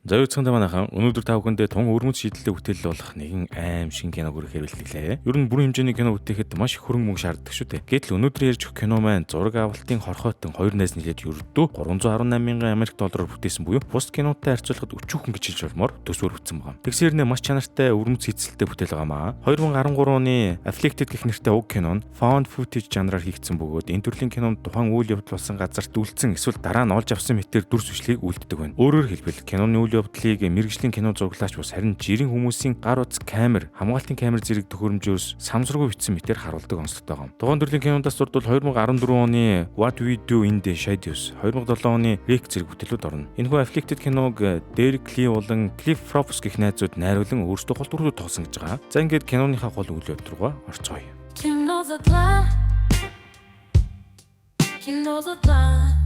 За, юуцхан манайхан, өнөөдөр та бүхэндээ тун өвөрмөц шийдэлтэй бүтээл болох нэгэн аим шин кино хүрэхээр бэлтгэлээ. Ер нь бүрэн хэмжээний кино бүтээхэд маш их хөрөнгө мөнгө шаарддаг шүү дээ. Гэтэл өнөөдөр ярьж өгөх кино маань зураг авалтын хорхойтон хоёр найз нийлээд ердөө 318 мянган Америк доллараар бүтээсэн буюу бусад кинотой харьцуулахад өчүүхэн гэж хэлж болмоор төсвөр бүтсэн байгаа. Тэгсэрнээ маш чанартай, өвөрмөц хийцэлтэй бүтээл байгаамаа. 2013 оны Afflicted гэх нэртэй уг кино нь found footage жанраар хийгдсэн бөгөөд энэ төрлийн кинонд тухайн үйл явдал болсон газарт үлдсэн эсвэл дараа нь олж авсан мэтээр дүрс бичлэгийг үлддэг байна. Өөрөөр хэлбэл, киноны үйл явдлыг мэргэжлийн кино зураглаач бус, харин жирийн хүмүүсийн гар утас камер, хамгаалтын камер зэрэг төхөөрөмжөөс санамсаргүй бичсэн мэтээр харуулдаг онцлогтой байгаа. Тухайн төрлийн кинондаас дурдвал 2014 оны What We Do in the Shadows, 2007 оны Rec зэрэг бүтээлүүд орно. Энэхүү Afflicted киног Derek Lee болон Cliff Probst гэх найзууд найруулан өөрсдөө гол дүрүүд тоглосон гэж байгаа. За, ингээд киноныхаа гол үйл явдал руугаа орцгоё. Кино задлаа. Кино задлаа.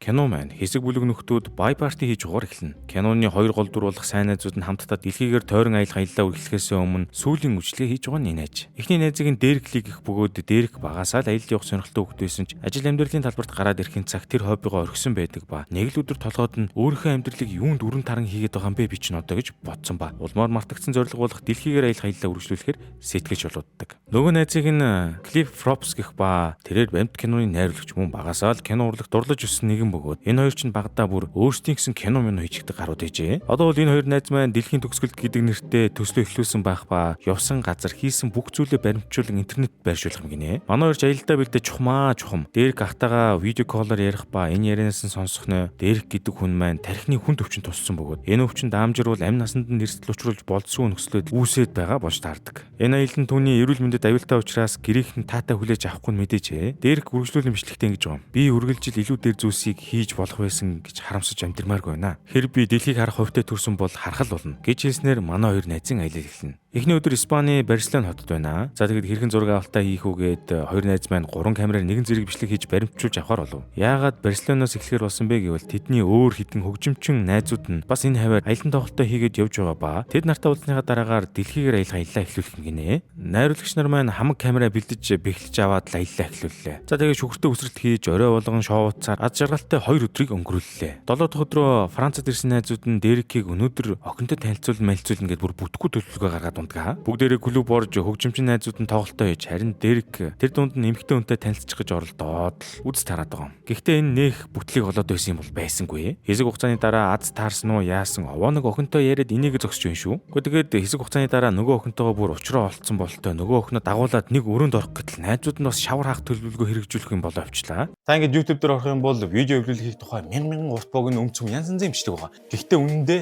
Кино маань хэсэг бүлэг нөхдүүд бай party хийж байгаагаар эхэлнэ. Киноны хоёр гол дүр болох сайн найзууд нь хамтдаа дэлхийгээр тойрон аялах аяллаа үргэлжлэхээс өмнө сүүлийн үйлчлэгээ хийж байгаа нь энэ аж. Эхний найзыг нь Дерек Ли гэх бөгөөд Дерек багасаа л аялал явах сонирхолтой хүүхэд байсан ч ажил амьдралын талбарт гараад ирэхин цаг тэр хоббигоо орхисон байдаг ба нэг л өдөр толгойд нь өөрийнхөө амьдралыг юунд өрн таран хийгээд байгаа юм бэ би ч одоо гэж бодсон ба улмаар мартагдсан зорилго болох дэлхийгээр аялах аяллаа үргэлжлүүлэхээр сэтгэж болууддаг. Нөгөө найзыг нь Cliff Probst гэх ба тэрээр бамт киноны найруулагч мөн багасаа л кино урлаг дурлаж өссөн нэгэн бөгөөд энэ хоёр чинь багадаа бүр өөрсдийн гэсэн кино минь хийчихдэг гарууд ээжээ. Одоо бол энэ хоёр найз маань Дэлхийн төгсгөлд гэдэг нэртэй төслөө эхлүүлсэн байх ба явсан газар хийсэн бүх зүйлээ баримтжуулан интернет байршуулах юм гинэ. Манай хоёр ч аялдаа бэлдээ чухмаа чухам. Дэрк ахтайгаа видео call оор ярих ба энэ ярианаас нь сонсох нэ Дэрк гэдэг хүн маань тархины хүнд өвчин туссан бөгөөд энэ өвчин даамжруулал амь насанд нь эрсдэл учруулж болдсгүй нөхцлөд үүсээд байгаа болж таардаг. Энэ аялал нь түүний эрүүл мэндэд аюултай учраас гэрийнх нь таатай хүлээж авахгүй нь мэдээжээ. Дэрк үргэлжлүүлэн бичлэгтэй ингэж байгаа юм. Би үргэлжил илүү дээр зүйлсийг хийж болох байсан гэж харамсаж амьдрмааргүй байна. Хэрэг би дэлхийг харах хувьтай төрсөн бол харах л болно гэж хэлснээр манай хоёр найзын аялал эхэлнэ. Эхний өдөр Испани Барселона хотод байна. За, тэгэд хэрхэн зураг авалтаа хийх үгээд хоёр найз маань гурван камераар нэгэн зэрэг бичлэг хийж баримтжуулж авахар болов. Яагаад Барселоноос эхлэхэр болсон бэ гэвэл тэдний өөр хэдэн хөгжимчин найзууд нь бас энэ хаваар аялан тоглолтоо хийгээд явж байгаа ба тэд нартай уулзсныхаа дараагаар дэлхийгээр аялах аяллаа эхлүүлэх юм гинэ. Найруулагч нар маань хамаг камера бэлдэж бэхлэж аваад л аяллаа эхлүүллээ. За, тэгээд шүхэртээ үсрэлт хийж орой болгон шоуцаар аз жаргалтай 2 өдрийг өнгөрүүллээ. Долоо дахь өдрөө Францад ирсэн найзууд нь Дерекийг өнөөдөр охинтой танилцуулна мэлцүүлнэ гэдээ бүр бүтггүй төлөвлөгөө гаргаад дундгаа. Бүгдээрээ клуб орж хөгжимчин найзууд нь тоглолтоо хийж, харин Дерек тэр дунд нь эмэгтэй хүнтэй танилцчих гэж оролдоод л үз тараад байгаа юм. Гэхдээ энэ нөх бүтлийг олоод байсан юм бол байсангүй. Хэсэг хугацааны дараа аз таарсан уу яасан овоо нэг охинтой яриад энийг зогсож байна шүү. Гэхдээ тэгээд хэсэг хугацааны дараа нөгөө охинтойгоо бүр учраа олцсон болтой нөгөө охиноо дагуулад нэг өрөөнд орох гэтэл найзууд нь бас шавар хаах төлөвлөгөө хэрэгжүүлэх юм болоо авчлаа. Та ингээд YouTube дээр орох юм бол видео эвлүүлэх хийх тухай мянган мянган урт богино өмцөм янз янзын бичлэг байгаа. Гэхдээ үнэндээ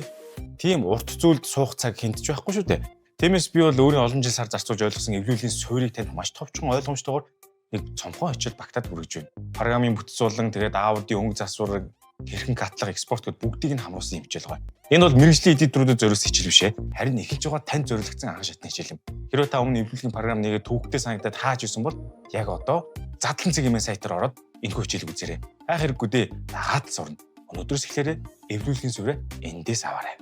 тийм урт зүйлд суух цаг хэнд ч байхгүй шүү дээ. Тиймээс би бол өөрийн олон жил сар зарцуулж ойлгосон эвлүүлгийн суурийг танд маш товчхон ойлгомжтойгоор нэг цомхон хичээл багтаад хүргэж байна. Програмын бүтэц болон тэгээд аудио, өнгө засвар, хэрхэн cut лах, экспорт гэдээ бүгдийг нь хамруулсан юм хичээл байгаа. Энэ бол мэргэжлийн editor уудад зориулсан хичээл биш ээ. Харин эхэлж байгаа танд зориулагдсан анхан шатны хичээл юм. Хэрвээ та өмнө эвлүүлгийн програм нэгээ төвөгтэй санагдаад хааж исэн бол яг одоо задлан цэг хэмээн сайтаар ороод энэхүү хичээлийг үзээрэй. Хайх хэрэггүй дээ. Дагаад л сурна. Өнөөдрөөс эхлээрээ эвлүүлгийн суурийг эндээс аваарай.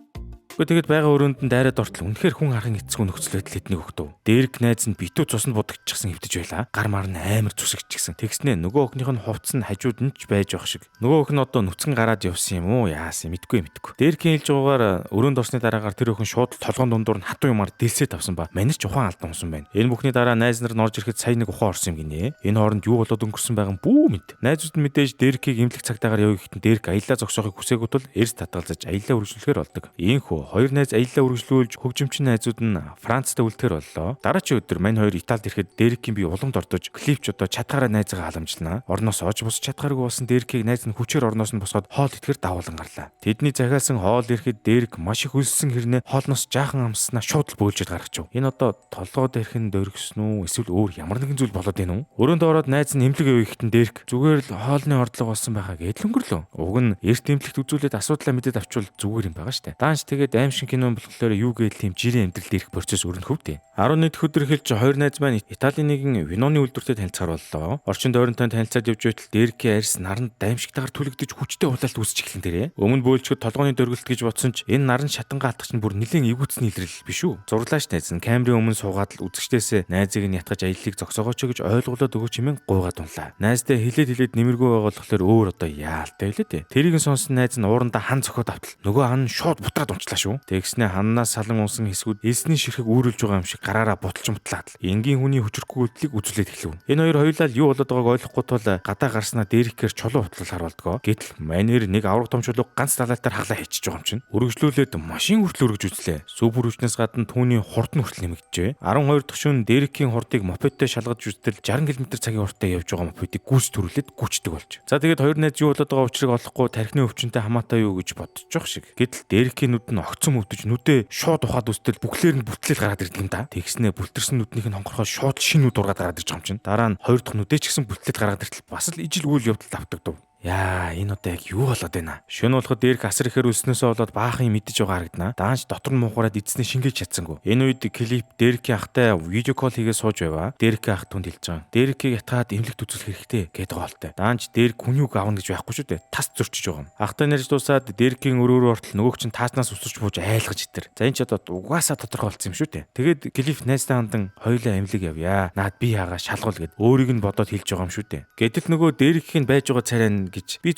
Гэхдээ тэгэд байгаа өрөөнд нь дайраад ортол үнэхээр хүн харахын эцгүй нөхцөл байдал эднийг өгдөв. Дэрк найз нь битүү цуснд будагчсан хэвтэж байлаа. Гар мар нь амар зүсэгчихсэн. Тэгснээ нөгөө охиных нь хувцас нь хажууд нь ч байж явах шиг. Нөгөө охин одоо нүцгэн гараад явсан юм уу? Яасан мэдгүй мэдгүй. Дэркийн хэлж байгаагаар өрөөнд орсны дараагаар тэр охин шууд толгоон дундуур нь хатуу юмар дэлсээ тавсан ба манайч ухаан алдан унсан байна. Энэ бүхний дараа найз нар нь орж ирэхэд сая нэг ухаан орсон юм гинэ. Энэ хооронд юу болоод өнгөрсөн байгаа юм бүү мэд. Найзууд нь мэдээж Дэркийг эмнэлэг цагдаагаар явъя гэхэд Дэрк аяллаа зогсоохыг хүсээгүй тул эрс татгалзаж аяллаа үргэлжлүүлэхээр болдог. Ийхүү хоёр найз аяллаа үргэлжлүүлж хөгжимчин найзууд нь Францтай үлдэхэр боллоо. Дараачийн өдөр мань хоёр Италид ирэхэд Дэркийн бие уламд ордож Клифч одоо чадхаараа найзгаа халамжлана. Орноос ож бус чадхааргүй болсон Дэркийг найз нь хүчээр орноос нь босгоод хоол идэхээр дагуулан гарлаа. Тэдний захиалсан хоол ирэхэд Дэрк маш их өлссөн хэрнээ хоолноос жаахан амссанаа шууд л бөөлжөд гаргачих. Энэ одоо толгой дээрхэн дөргсөн үү эсвэл өөр ямар нэгэн зүйл болоод байна уу? Өрөөнд ороод найз нь эмнэлэг явъя гэхэд Дэрк зүгээр л хоолны ордлого болсон байхаа гэдэл өнгөрлөө. Уг нь эрт эмнэлэгт үзүүлээд асуудлаа мэдээд авчвал зүгээр юм байгаа штэ. Даанч тэгээд Тэгээд аимшиг кино болохоор юу гээл тийм жирийн амьдрал дээрх процесс өрнөх өвдөө. 11 дэх өдөр эхэлж хоёр найз маань Италийн нэгэн виноны үйлдвэртэй танилцахаар боллоо. Орчин дойронтой танилцаад явж байтал Дэркийн арьс наранд даймшигтайгаар түлэгдэж хүчтэй улаалт үүсэж эхлэн дээрээ. Өмнө бөөлжөхөд толгойн дөргөлт гэж бодсон ч энэ наран шатангаа атгах чинь бүр нэлээд эвгүүцний илрэл биш үү? Зурлаач найз нь камерын өмнө суугаад л үзэгчдээсээ найзыг нь ятгаж аяллыг зогсоогооч гэж ойлгуулад өгөөч хэмээн гуйгаад унлаа. Найздаа хилээд хилээд нэмэргүй байгаа болохоор өөр одоо яалтай байлээ дээ. Тэрийг нь сонсон найз нь уурандаа хан зөхиод автал нөгөө хан нь шууд бутраад унчлаа шүү. Тэгснээ ханнаас салан унсан хэсгүүд элсний ширхэг үүрүүлж байгаа юм шиг гараараа буталж мутлаад л энгийн хүний хүчрэхгүй үйлдэлийг үзүүлээд эхлэв. Энэ хоёр хоёулаа л юу болоод байгааг ойлгохгүй тул гадаа гарснаа дээрхээр чулуу хутлахаар болдгоо. Гэтэл манер нэг авраг том чулууг ганц талаалтаар хаглаа хийчихэж байгаа юм чинь. Өргөжлүүлээд машин хүртэл өргөж үзлээ. Супер хүчнээс гадна түүний хурд нь хүртэл нэмэгджээ. 12 дахь шөнө Дэрекийн хурдыг мопедтэй шалгаж үзтэл 60 км/цагийн хурдтай явж байгаа мопедыг гүйс төрүүлээд гүчдэг болж. За тэгээд хоёр найз юу болоод байгаа учрыг олохгүй тархины өвчнөд хамаатай юу гэж бодчих шиг. Гэтэл Дэрекийн нүд нь огцом өвдөж нүдээ шууд ухаад үстэл бүхлээр нь бүтлэл гараад ирдэг юм да. Тэгснээ бүлтэрсэн нүднийх нь хонхорхоо шууд шинэ нүд ургаад гараад ирж байгаа юм чинь. Дараа нь хоёр дахь нүдээ ч гэсэн бүтлэл гараад иртэл бас л ижил үйл явдал давтагдав. Яа, энэ удаа яг юу болоод байна? Шөнө болоход дээрх асар ихээр өснөөсөө болоод баахан юм идэж байгаа харагдана. Даанч дотор нь муухараад эзэснээ шингээж чадсангүй. Энэ үед Клип Дэркийн ахтай видео кол хийгээ сууж байваа. Дэркийн ах түнд хэлж байгаа. Дэркийг ятгаад эмнэлэгт үзүүлэх хэрэгтэй гэдэг гоолтой. Даанч Дэрк хүний үг авна гэж байхгүй шүү дээ. Тас зөрчиж байгаа юм. Ахтай нэрж дуусаад Дэркийн өрөөрөө ортол нөгөөх чинь тааснаас усарч бууж айлгаж итэр. За энэ ч одоо угаасаа тодорхой болсон юм шүү дээ. Тэгээд Клип найзтай хандан хоёулаа эмнэлэг явъя. Наад би яага шалгуул гэд өөрийг нь бодоод хэлж байгаа юм шүү дээ. Гэтэл нөгөө Дэркийн байж байгаа царай нь гэж би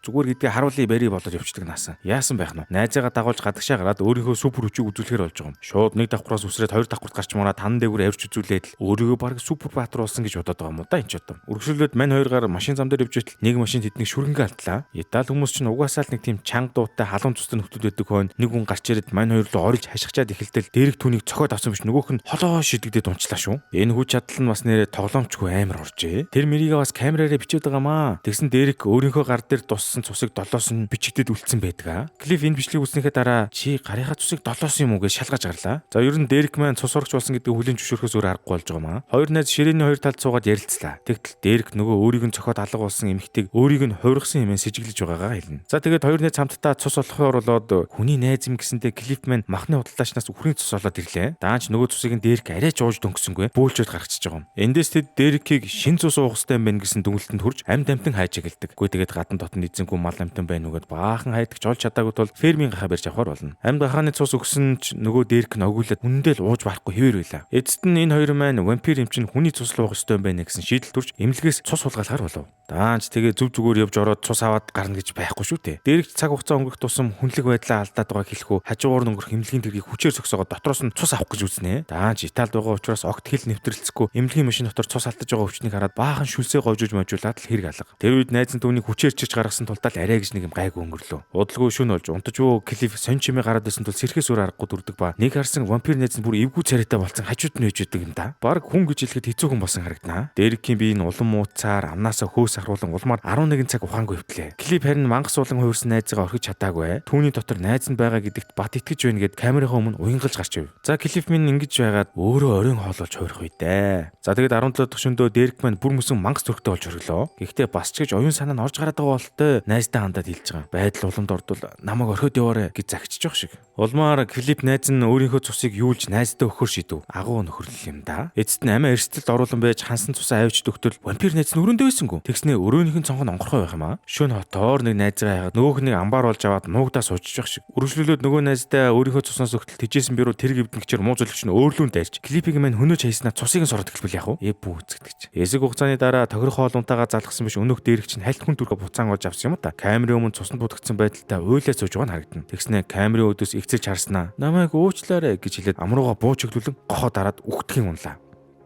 зүгээр гэдгээ харуулъя барь болоод явчихдаг наасан. Яасан байх нь вэ? Найзаагаа дагуулж гадагшаа гараад өөрийнхөө супер хүчийг үзүүлэхээр болж байгаа юм. Шууд нэг давхраас үсрээд хоёр давхарт гарч мараад хан дээгүүр авирч үзүүлээд л өөрийгөө баг супер баатар болсон гэж бодоод байгаа юм уу да энэ ч одоо. Үргэлжлүүлээд мань хоёр гар машин зам дээр явж байтал нэг машин тэднийг шүрэнгээ алдлаа. Итали хүмүүс чинь угаасаа л нэг тийм чанга дуутай халуун цустай нөхдүүд байдаг хойно нэг хүн гарч ирээд мань хоёр руу орилж хашгичаад эхэлтэл дэрэг түүнийг цохиод авсан биш нөгөөх нь холоо шидэгдээд унчлаа шүү. Энэ хүч чадал нь бас нэрээ тоглоомчгүй амар оржээ. Тэр мэрийгээ бас камераараа бичээд байгаамаа. Тэгсэн дэрэг өөрийнхөө гар дээр туссан цусыг долоос нь бичигдээд үлдсэн байдаг. Клиф энэ бичлэгийг үзснийхээ дараа чи гарынхаа цусыг долоос юм уу гэж шалгаж гарлаа. За ер нь Дэрек маань цус сурагч болсон гэдэг хүлийн зөвшөөрөхөөс өөр аргагүй болж байгаа юм аа. Хоёр найз ширээний хоёр талд суугаад ярилцлаа. Тэгтэл Дэрек нөгөө өөрийг нь цохиод алга болсон эмэгтэйг өөрийг нь хувиргасан хэмээн сэжиглэж байгаагаа хэлнэ. За тэгээд хоёр найз хамтдаа цус олохоор болоод хүний найз юм гэсэнтэй Клиф маань махны худалдаачнаас үхрийн цус олоод ирлээ. Даанч нөгөө цусыг нь Дэрек арай ч ууж дөнгөсөнгөө бөөлжөөд гаргачихж байгаа юм. Эндээс тэд Дэрекийг шин цус уух ёстой юм байна гэсэн дүгнэлтэнд хүрч амьд амьтан хайж эхэлдэг. Гүй тэгээд гадна дотн эзэнгүй мал амьтан байна уу гэд баахан хайдагч олж чадаагүй тул фермийн гахаа барьж авахар болно. Амьд гахааны цус өгсөн ч нөгөө Дэрек нь огиулаад үнэндээ л ууж барахгүй хэвээр байлаа. Эцэст нь энэ хоёр маань вампир юм чинь хүний цус л уух ёстой юм байна гэсэн шийдэл төрж эмнэлгээс цус хулгайлахар болов. Даанч тэгээ зүв зүгээр явж ороод цус аваад гарна гэж байхгүй шүү дээ. Дэрэгч цаг хугацаа өнгөрөх тусам хүнлэг байдлаа алдаад байгааг хэлэхүү хажуугаар нь өнгөрөх эмнэлгийн тэргийг хүчээр зогсоогоод дотроос нь цус авах гэж үзнэ. Даанч Италид байгаа учраас огт хил нэвтрэлцэхгүй эмнэлгийн машин дотор цус алдаж байгаа өвчнийг хараад баахан шүлсээ гожиж можуулаад л хэрэг алга. Тэр үед найз нь түүнийг хүчээр чирч гаргасан тулдаа л арай гэж нэг юм гайгүй өнгөрлөө. Удалгүй шүн болж унтаж уу Клиф сонь чимээ гараад байсан тул сэрхээс өөр аргагүй дүрдэг ба нэг харсан вампир найз нь бүр эвгүй царайтай болсон хажууд нь ээж байдаг юм да. Бараг хүн гэж хэлэхэд хэцүүхэн болсон харагданаа. Дэрекийн бие нь улам мууцаар амнаасаа хөөс ахруулан улмаар 11 цаг ухаангүй хөвтлээ. Клип харин мангас улан хувирсан найзыгаа орхиж чадаагүй. Түүний дотор найз нь байгаа гэдэгт бат итгэж байна гэд камерынхаа өмнө уянгалж гарч ив. За Клип минь ингэж байгаад өөрөө оройн хоололж хувирах үедээ. За тэгээд 17 дахь шөндөө Дэрек маань бүр мөсөн мангас төрхтэй болж хорглоо. Гэхдээ бас ч гэж оюун санаа нь орж гараад байгаа болтой найздаа хандаад хэлж байгаа. Байдал уламд ордвол намайг орхиод яваарэ гэж загчиж явах шиг. Улмаар Клип найз нь өөрийнхөө цусыг юулж найздаа өгөхөр шийдэв. Агуу нөхөрлөл юм да. Эцэст нь амиа эрсдэлд оруулан байж хансан цусаа авч дөхтөл вампир найз нь өрөөндөө байсангүй. Тэгснээ өрөөнийх нь цонх нь онгорхой байх юм аа. Шөнө хотоор нэг найзгаа яагаад нөгөөх нэг амбар болж аваад нуугдаа суучж явах шиг. Үргэлжлүүлээд нөгөө найздаа өөрийнхөө цуснаас өгтөл тэжээсэн бирүү тэрэг эвдэн гिचэр муу зөвлөгч нь өөрлүүн дайрч Клипийг маань хөнөөж хайснаа цусыг нь сороод эхэлбэл яах вэ? Бүүцгдэж. Эсэг хугацааны дараа тохирох хоолунтайгаа залгасан биш өнөөх дээрх чинь хальт хүн төрхө буцаан олж авсан юм та. Камерын өмнө цуснд будагдсан байдалтай уйлаа сууж байгаа нь харагдана. Тэгснээ камерын өдөөс ихцэж харснаа. Намайг уучлаарай гэж хэлээд амрууга бууж өглүүлэн гохоо дараад үхтгэхийн унлаа.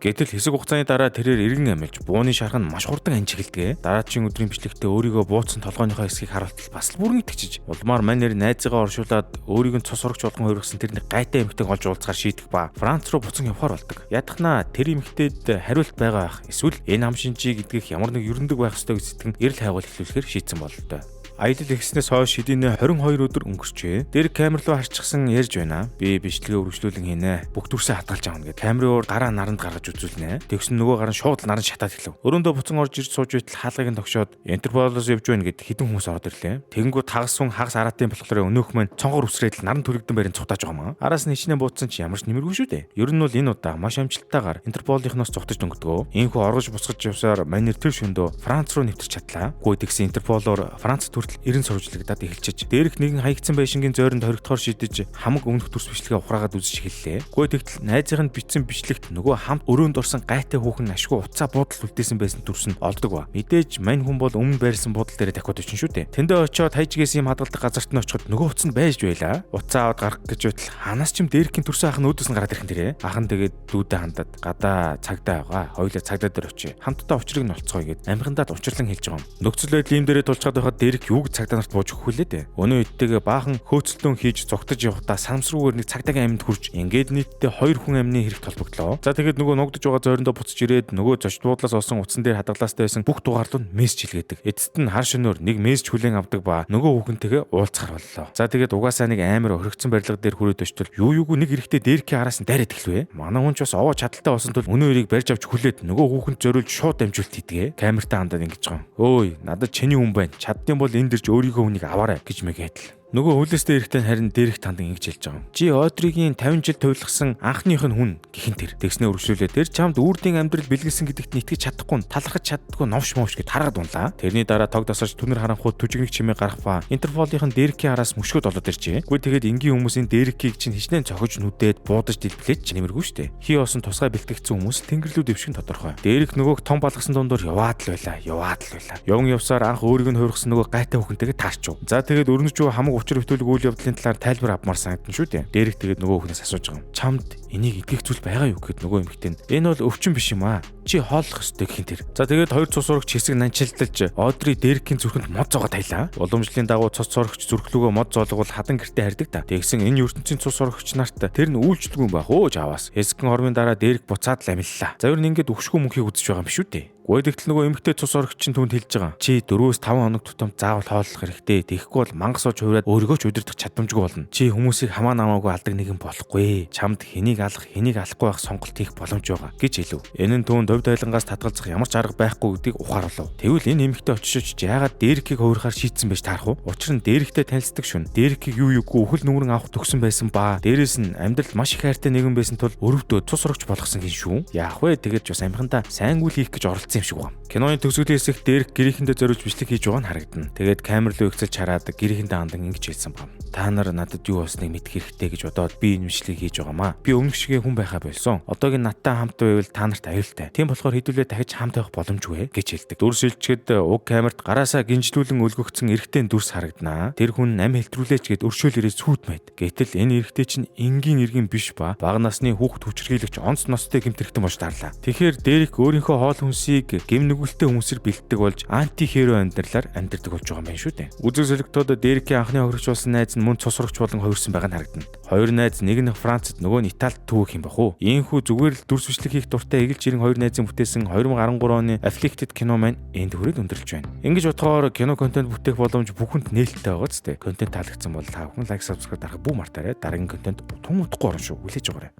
Гэтэл хэсэг хугацааны дараа тэрээр эргэн амилж бууны шарх нь маш хурдан анж эхэлдэг. Дараачийн өдрийн бичлэгтээ өөрийгөө бууцсан толгойнхоо хэсгийг харуултал бас л бүрэн итгэжиж. Улмаар манер найзыгаа оршуулад өөрийг нь цус сурагч болгон хувиргасан тэрний гайтай эмэгтэйг олж уулзахаар шийдэх ба Франц руу буцан явхаар болдог. Ядахнаа тэр эмэгтэйд хариулт байгаа байх. Эсвэл энэ ам шинжий гэдгийх ямар нэг ерөндөг байх ёстой гэж сэтгэн эрэл хайгуул эхлүүлэхээр шийдсэн бололтой. Аялал ихснээс хойш хэдийнэ 22 өдөр өнгөрчээ. Дэрэг камер руу харчихсан ярьж байна. Би бичлэгээ үргэлжлүүлэн хийнэ. Бүх дүрсээ хадгалж авна гэд. Камерын уур гараа наранд гаргаж үзүүлнэ. Тэгсэн нөгөө гар нь шууд наран шатаад эхлэв. Өрөөндөө буцан орж ирж сууж байтал хаалгыг нь тогшоод Интерполоос явж байна гэд хэдэн хүмүүс ороод ирлээ. Тэгэнгүүт хагас хүн хагас араатын болохоор өнөөх маань цонхоор үсрээд л наран түлэгдэн байрын цухтааж байгаа маа. Араас нь хичнээн буудсан чи ямар ч нэмэргүй шүү дээ. Ер нь бол энэ удаа маш амжилттайгаар Интерполийнхноос зугтаж дөнгөдгөө. Ийхүү оргож бусгаж явсаар манер тэр шөндөө Франц руу нэвтэрч чадлаа. Гүү тэгсэн Интерполоор Франц хүртэл 90 сурвалжлагдаад эхэлчихэж дээрх нэгэн хаягдсан байшингийн зойронд хоригдохоор шийдэж хамаг өмнөх дүрс бичлэгээ ухраагаад үзэж эхэллээ. Гүү тэгтэл найзынх нь бичсэн бичлэгт нөгөө хамт өрөөнд орсон гайтай хүүхэн ашгүй утсаа буудал үлдээсэн байсан дүрс нь олдог ба. Мэдээж мань хүн бол өмнө байрсан буудал дээрээ дахиад очин шүү дээ. Тэндээ очиод хайжгээс юм хадгалдаг газарт нь очиход нөгөө утас нь байж байлаа. Утсаа аваад гарах гэж байтал ханаас ч юм дээрхийн төрсөн ах нь өөдөөс нь гараад ирхэн тэрэ. Ах нь тэгээд дүүдээ хандаад гадаа цагдаа байгаа. Хоёулаа цагдаа дээр очие. Хамтдаа учрыг нь олцгоё гэд амхиндаад учирлан хэлж байгаа юм. Нөхцөл байдал ийм дээрээ тулчаад байхад дэрэг юуг цагдаа нарт бууж өгөх вүлээ дээ. Өнөө эдтэйгээ баахан хөөцөлтөн хийж зугтаж явахдаа санамсаргүйгээр нэг цагдаагийн амьд хурж ингээд нийтдээ хоёр хүн амны хэрэг толбогдлоо. За тэгээд нөгөө нугдаж байгаа зойрондоо буцаж ирээд нөгөө зочд буудлаас олсон утсан дээр хадгалаастай байсан бүх дугаарлуу нь мессеж илгээдэг. Эцэст нь хар шөнөөр нэг мессеж хүлээн авдаг ба нөгөө хүүхэнтэйгээ уулзахар боллоо. За тэгээд угаасаа нэг амар орхигдсон барилга дээр хүрээд очтол юу юугүй нэг эрэхтэй дээрхийн араас нь дайраад эхлэв. Манай хүн ч бас овоо чадaltaй болсон тул өнөө эрийг барьж авч хүлээд нөгөө хүүхэнд зориулж шууд дамжуулт хийдгээ. Камертаа хандаад ингэж байгаа. Өөй, надад чиний хүн байна. Чаддсан бол энд ирж өөрийнхөө хүнийг аваарай гэж мэгээдэл. Нөгөө хөлөөстэй эрэхтэй нь харин дээрх тандан ингэж хэлж байгаа юм. Чи Одригийн 50 жил туйлгсан анхных нь хүн гихэн тэр. Тэгснээ өргөжлүүлээ. Тэр чамд үрдийн амьдрал бэлгэлсэн гэдэгт нь итгэж чадахгүй нь талархаж чаддгүй новш мовш гэд хараад унлаа. Тэрний дараа тог дасаж түнэр харанхуй түжигник чимээ гарах ба Интерполийнхан дээрхийн араас мөшгөд олоод иржээ. Үгүй тэгээд энгийн хүмүүс энэ дээрхийг чинь хичнээн цохиж нүдээд буудаж дэлбэлээд ч нэмэргүй штэ. Хий осон тусгай бэлтгэгдсэн хүмүүс тэнгэрлүү дэвшгэн тодорхой. Дээрх нөгөөх том балгасан дундуур яваад л байла, яваад л байла. Явн явсаар анх өөрийг нь хувиргасан нөгөө гайтай хүүхэнтэйгээ таарчв. За тэгээд өрнөж юу хамаг учир хөтөлөг үйл явдлын талаар тайлбар авмаар санагдана шүү дээ. Дээрх тэгээд нөгөө хүүхнээс асууж байгаа юм. Чамд энийг итгэх зүйл байгаа юу гэхэд нөгөө эмэгтэй нь энэ бол өвчин биш юм аа. Чи хооллох ёстой гэх юм тэр. За тэгээд хоёр цус сурагч хэсэг нанчилдаж Одри Дэркийн зүрхэнд мод зоогоо таялаа. Уламжлалын дагуу цус сурагч зүрхлүүгөө мод зоолгол хадан гэртээ харьдаг та. Тэгсэн энэ ертөнцийн цус сурагч нарт тэр нь үйлчлдэг юм байх өө жаваас. Хэсгэн хормын дараа Дэрк буцаад л амиллаа. За ер нь ингээд өвшгүү мөнхийг үзэж байгаа юм биш үү дээ. Гүйдэгтэл нөгөө эмэгтэй цус орогч чинь түүнд хэлж байгаа. Чи 4-5 хоног тутам заавал хооллох хэрэгтэй. Тэгэхгүй бол мангас сууж хувраад өөрийгөө ч удирдах чадамжгүй болно. Чи хүмүүсийг хамаа намаагүй алдаг нэгэн болохгүй. Чамд хэнийг алах, хэнийг алахгүй байх сонголт хийх боломж байгаа гэж хэлв. Энэ нь түүнд төв тайлангаас татгалзах ямар ч арга байхгүй гэдгийг ухааруулв. Тэгвэл энэ эмэгтэй очиж яагаад Дэркийг хувирахаар шийдсэн байж таарах вэ? Учир нь Дэрктэй танилцдаг шүн. Дэркийг юу юугүй үхэл нүрэн авах төгсөн байсан ба. Дээрээс нь амьдралд маш их хайртай нэгэн байсан тул өрөвдөө цус орогч болгосон гин шүү. Яах вэ? Тэгээд ч бас амхандаа сайн үйл хийх гэж оролцсон юм шиг байна. Киноны төгсгөлийн хэсэгт Дэрк гэрийнхэндээ зориулж бичлэг хийж байгаа нь харагдана. Тэгээд камер руу ихсэлж хараад гэрийнхэндээ хандан ингэж хэлсэн байна. Та нар надад юу болсныг мэдэх хэрэгтэй гэж бодоод би энэ бичлэгийг хийж байгаамаа. Би өмнөх шигээ хүн байхаа болсон. Одоогийн надтай хамт байвал та нарт аюултай. Тийм болохоор хэдүүлээ дахиж хамт байх боломжгүй гэж хэлдэг. Дүрс илчгээд уг камерт гараасаа гинжлүүлэн өлгөгдсөн эрэгтэй дүрс харагданаа. Тэр хүн ам хэлтрүүлээч гэд өршөөл ирээ сүйт майд. Гэтэл энэ эрэгтэй чинь энгийн эргэн биш ба бага насны хүүхэд хүчирхийлэгч онц ноцтой гэмт хэрэгтэн болж тарлаа. Тэгэхээр Дэрик өөрийнхөө хоол хүнсийг гэм нүгэлтэй хүмүүсээр бэлддэг болж анти херо амьдралаар амьдардаг болж байгаа юм байна шүү дээ. Үзэг солигдоод Дэрикийн анхны хохирогч болсон найз нь мөн цус сурагч болон хувирсан байгаа нь харагдана. Хоёр найз нэг нь Францад нөгөө нь Италид түүх юм бах уу. Ийхүү зүгээр л дүрс бичлэг хийх дуртай эгэл жирийн хоёр найзын бүтээсэн 2013 оны Afflicted кино маань энд хүрээд өндөрлөж байна. Ингэж бодохоор кино контент бүтээх боломж бүхэнд нээлттэй байгаа ч тийм. Контент таалагдсан бол та бүхэн like, subscribe дарах бүү мартаарай. Дараагийн контент тун удахгүй орно шүү. Хүлээж аваарай.